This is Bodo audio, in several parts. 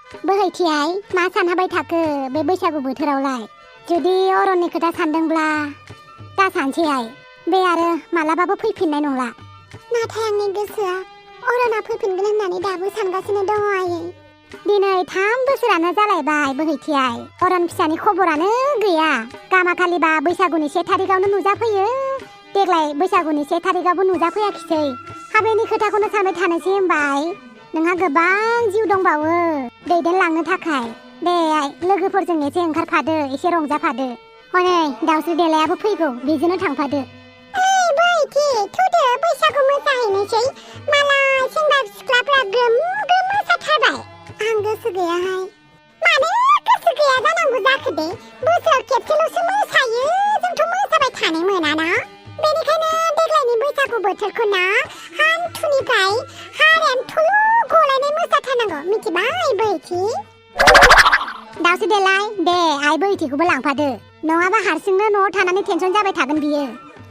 बोहैथियाय मा सानहाबाय थाखो बे बैसागु बोथोरावलाय जुदि अरननि खोथा सानदोंब्ला दा सानसेहाय बे आरो मालाबाबो फैफिननाय नंला नाथाय आंनि गोसोआ अरना फैफिनगोन होननानै दाबो सानगासिनो दङ आयै दिनै 3 बोसोरानो जालायबाय बोहैथियाय अरन फिसानि खबरानो गैया गामाखालिबा बैसागुनि 1 थारिखआवनो नुजाफैयो देग्लाय बैसागुनि 1 थारिखआवबो नुजाफैयाखिसै हाबेनि खोथाखौनो सानबाय थानोसै होनबाय नोंहा गोबां जिउ दंबावो दैदेनलांनो थाखाय दे आइ लोगोफोरजों एसे ओंखारफादो एसे रंजाफादो हनै दाउस्रि देलायाबो फैगौ बेजोंनो थांफादो ओइ बैथि थुदो बैसागु मोसाहैनोसै मालाय सेंग्रा सिख्लाफ्रा ग्रोम ग्रोम मोसाथारबाय आं गोसो गैयाहाय मानो गोसो गैया जानांगौ जाखो दे बोसोराव खेबसेल'सो मोसायो जोंथ' मोसाबाय थानो मोनाना बेनिखायनो देग्लायनि बैसागु बोथोरखौ ना हान्थुनिफ्राय हारेम थुलु गलायनाय मोसाथारनांगौ मिथिबाय बैथि दाउस्रि देलाय दे आइ बैथिखौबो लांफादो नङाबा हारसिंनो न'आव थानानै टेनसन जाबाय थागोन बियो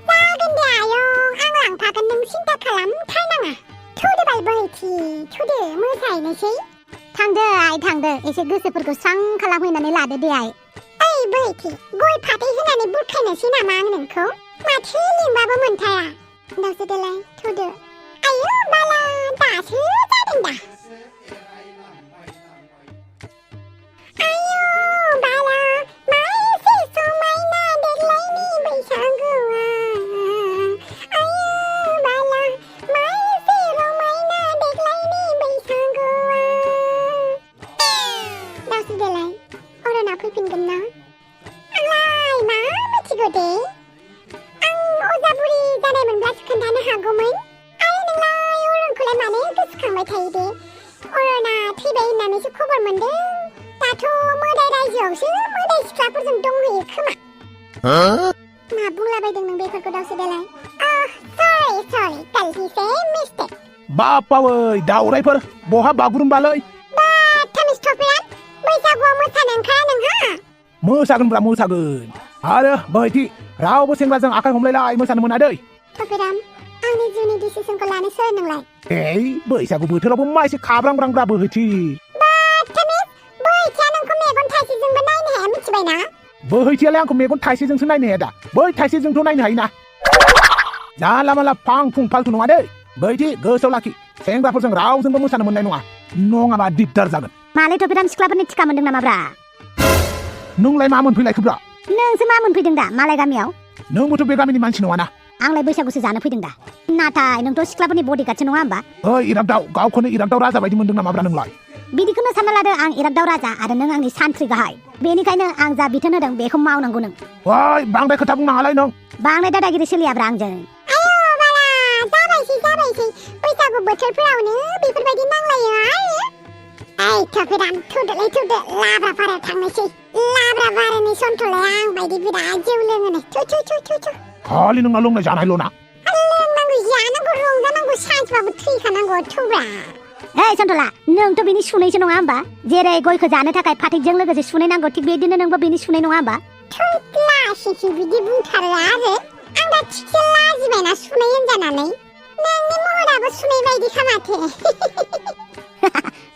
जागोन दे आयं आं लांफागोन नों सिन्था खालामथारनाङा थुदो बाय बैथि थुदो मोसाहैनोसै थांदो आइ थांदो एसे गोसोफोरखौ स्रां खालामहैनानै लादो दे आइ ओइ बैथि गय फाथै होनानै बुरखायनोसै नामा आं नोंखौ माथो लिंबाबो मोनथारा दाउस्रि देलाय थुदो आयौ बाला दासो जादों दा फैफिनगोन ना आंलाय मा मिथिगौ दे आं अजा बुरि जानाय मोनब्लासो खोन्थानो हागौमोन आरो नोंलाय अरनखौलाय मानो गोसोखांबाय थायो दे अरना थैबाय होननानैसो खबर मोनदों दाथ' मोदाय रायजोआवसो मोदाय सिख्लाफोरजों दंहैयो खोमा मा बुंलाबायदों नों बेफोरखौ दाउस्रि देलाय सरि गलती से मिस्टेक बापावै दावरायफोर बहा बागुरुम्बालै बाथामिस थफियान बैसागुआव मोसानो ओंखारा नोंहा मोसागोनब्रा मोसागोन आरो बैथि रावबो सेंग्राजों आखाइ हमलायलाय मोसानो मोना दै थफिराम आंनि जिउनि डिसिसनखौ लानो सोर नोंलाय ए बैसागु बोथोरावबो मा एसे खाब्रांब्रांब्रा बोहैथि बाथामिस बैथिया नोंखौ मेगन थाइसेजोंबो नायनो हाया मिथिबायना बोहैथियालाय आंखौ मेगन थाइसेजोंसो नायनो हाया दा बै थाइसेजोंथ' नायनो हायोना जाला माला फां फुं फाल्थु नङा दै बैथि गोसोआव लाखि सेंग्राफोरजों रावजोंबो मोसानो मोननाय नङा नङाबा दिगदार जागोन मालाय थफिराम सिख्लाफोरनि टिका मोनदों नामाब्रा नोंलाय मा मोनफैलायखोब्रा नोंसो मा मोनफैदों दा मालाय गामियाव नोंबोथ' बे गामिनि मानसि नङाना आंलाय बैसागुसो जानो फैदों दा नाथाय नोंथ' सिख्लाफोरनि बडिगार्डसो नङा होमबा ओइ इरागदाव गावखौनो इरागदाव राजा बायदि मोनदों नामाब्रा नोंलाय बिदिखौनो सानना लादो आं इरागदाव राजा आरो नों आंनि सान्थ्रि गाहाय बेनिखायनो आं जा बिथोन होदों बेखौ मावनांगौ नों ओइ बांद्राय खोथा बुंनाङालाय नों बांद्राय दादागिरि सोलियाब्रा आंजों आयौ बाला जाबायसै बैसागु बोथोरफोरावनो बेफोरबायदि नांलायो ओइ थफिराम थुदो लाब्रा फारायाव थांनोसै लाब्रा बारानि सन्थलाया आं बायदि बिराद जौ लोङोनो थु खालि नोंना लोंनाय जानायल' ना लोंनांगौ जानांगौ रंजानांगौ साइन्सबाबो थैखानांगौ थुब्रा ओइ सन्थला नोंथ' बिनि सुनैसो नङा होमबा जेरै गयखौ जानो थाखाय फाथैजों लोगोसे सुनै नांगौ थिग बेदिनो नोंबो बिनि सुनै नङा होमबा थुलासिसि बिदि बुंथारो आरो आं दा थिकसे लाजिबायना सुनै होनजानानै नोंनि महराबो सुनै बायदि खामाथे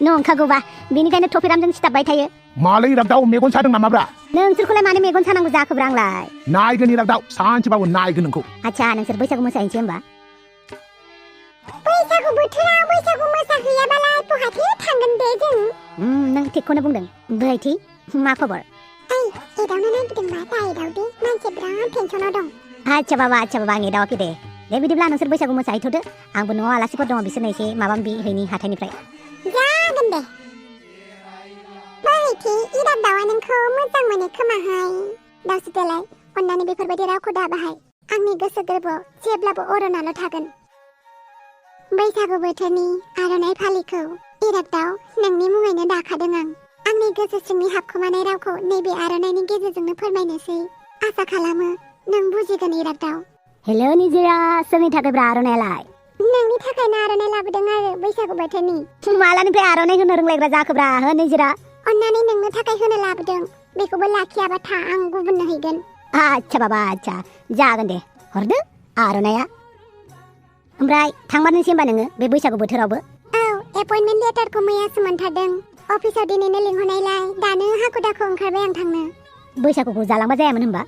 नंखागौबा बेनिखायनो थफिरामजों सिथाबबाय थायो मालै इरागदाव मेगन सादों नामाब्रा नोंसोरखौलाय मानो मेगन सानांगौ जाखोब्रा आंलाय नायगोन इरागदाव सानसेबाबो नायगोन नोंखौ आच्छा नोंसोर बैसागु मोसाहैनोसै होमबा बैसागु बोथोराव बैसागु मोसाहैयाबालाय बहाथो थांगोन दे जों नों थिगखौनो बुंदों बैथि मा खबर ओइ एदावनो नागिरदोंबा दा एदावदो मानसि बिराद टेनसनाव दं आच्छा बाबा आं एदावाखै दे बिदिब्ला नोंसोर बैसागु मोसाहैथ'दो आंबो न'आव आलासिफोर दङ बिसोरनो एसे माबा माबि हैनि हाथाइनिफ्राय जागोन दे बैथि इरागदावा नोंखौ मोजां मोनो खोमाहाय दाउस्रि देलाय अन्नानै बेफोरबायदि रावखौ दा बाहाय आंनि गोसो गोरबोआव जेब्लाबो अरनाल' थागोन बैसागु बोथोरनि आर'नाइ फालिखौ इरागदाव नोंनि मुङैनो दाखादों आं आंनि गोसो सिंनि हाबखोमानाय रावखौ नैबे आर'नाइनि गेजेरजोंनो फोरमायनोसै आसा खालामो नों बुजिगोन इरागदाव हेलौ निजिरा सोरनि थाखायब्रा आर'नाइलाय नोंनि थाखायनो आर'नाइ लाबोदों आरो बैसागु बोथोरनि मालानिफ्राय आर'नाइ होनो रोंलायग्रा जाखोब्रा हो निजिरा अन्नानै नोंनो थाखाय होनो लाबोदों बेखौबो लाखियाबा था आं गुबुननो हैगोन आच्छा बाबा आच्छा जागोन दे हरदो आर'नाइया ओमफ्राय थांमारनोसै होमबा नोङो बे बैसागु बोथोरावबो औ एपइन्टमेन्ट लेटारखौ मैयासो मोनथारदों अफिसाव दिनैनो लिंहरनायलाय दानो हाखु दाखु ओंखारबाय आं थांनो। बैसागुखौ जालांबा जायामोन होनबा?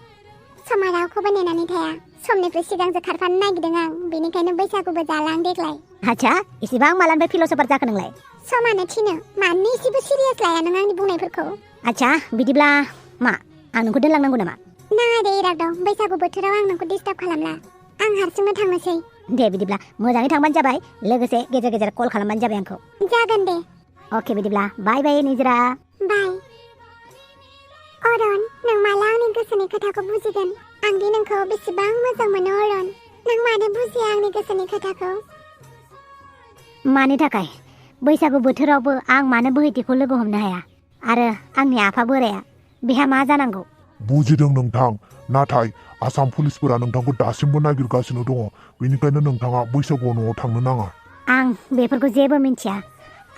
समा रावखौबो नेनानै थाया। समनिफ्राय सिगांसो खारफानो नागिरदों आं, बेनिखायनो बैसागुबो जाला आं देग्लाय। आच्छा, इसेबां मालानिफ्राय फिल'सफार जाखो नोंलाय? समानो थिनो, मानो एसेबो सिरियास लाया नों आंनि बुंनायफोरखौ? आच्छा, बिदिब्ला मा आं नोंखौ दोनलांनांगौ नामा? नाङा दे इराग्दाव, बैसागु बोथोराव आं नोंखौ डिस्टार्ब खालामला। आं हारसिंनो थांनोसै। दे बिदिब्ला मोजाङै थांबानो जाबाय, लोगोसे गेजेर गेजेर कल खालामबानो जाबाय आंखौ। जागोन दे। अके बिदिब्ला बाय बाय निजोरा। बाय। अरन, नों माला आंनि गोसोनि खोथाखौ बुजिगोन? आं दि नोंखौ बेसेबां मोजां मोनो अरन। नों मानो बुजिया आंनि गोसोनि खोथाखौ? मानि थाखाय? बैसागु बोथोरावबो आं मानो बोहैथिखौ लोगो हमनो हाया? आरो आंनि आफा बोराया बेहा मा जानांगौ? बुजिदों नोंथां, नाथाय आसाम पुलिसफोरा नोंथांखौ दासिमबो नागिरगासिनो दङ। बेनिखायनो नोंथाङा बैसागुआव न'आव थांनो नाङा। आं बेफोरखौ जेबो मिन्थिया।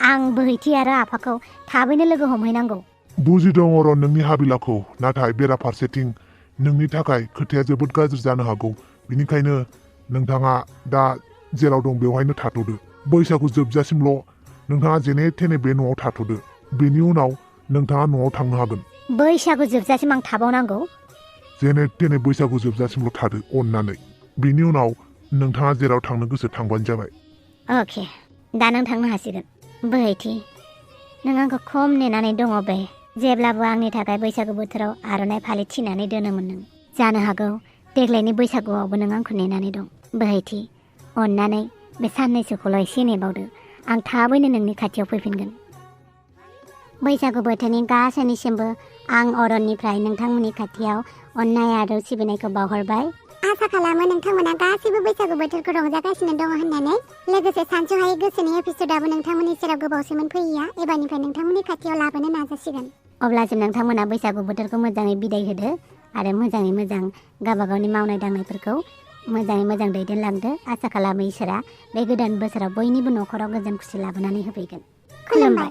आं बोहैथि आरो आफाखौ थाबैनो लोगो हमहैनांगौ। बुजिदों अरन नोंनि हाबिलाखौ, नाथाय बेराफारसेथिं नोंनि थाखाय खोथाया जोबोद गाज्रि जानो हागौ। बेनिखायनो नोंथाङा दा जेराव दं बेवहायनो थाथ'दो। बैसागु जोबजासिमल' नोंथाङा जेने थेने बे न'आव थाथ'दो। बेनि उनाव नोंथाङा न'आव थांनो हागोन। बैसागु जोबजासिम आं थाबावनांगौ? जेने थेने बैसागु जोबजासिमल' थादो अननानै। बेनि उनाव नोंथाङा जेराव थांनो गोसो थांबानो जाबाय। अके, दा नों थांनो हासिगोन। बोहैथि, नों आंखौ खम नेनानै दङ बे। जेब्लाबो आंनि थाखाय बैसागु बोथोराव आर'नाइ फालि थिनानै दोनोमोन नों। जानो हागौ देग्लायनि बैसागुआवबो नों आंखौ नेनानै दं। बोहैथि, अननानै बे साननैसोखौल' एसे नेबावदो। आं थाबैनो नोंनि खाथियाव फैफिनगोन। बैसागु बोथोरनि गासैनिसिमबो आं अरननिफ्राय नोंथांमोननि खाथियाव अननाय आरो सिबिनायखौ बावहरबाय। आसा खालामो नोंथांमोना गासैबो बैसागु बोथोरखौ रंजागासिनो दङ होननानै। लोगोसे सानसुहायै गोसोनि एपिसोडआबो नोंथांमोननि सेराव गोबावसैमोन फैयैया एबारनिफ्राय नोंथांमोननि खाथियाव लाबोनो नाजासिगोन। अब्लासिम नोंथांमोना बैसागु बोथोरखौ मोजाङै बिदाय होदो आरो मोजाङै मोजां गावबा गावनि मावनाय दांनायफोरखौ मोजाङै मोजां दैदेनलांदो। आसा खालामो इसोरा बे गोदान बोसोराव बयनिबो न'खराव गोजोन खुसि लाबोनानै होफैगोन। खुलुमबाय।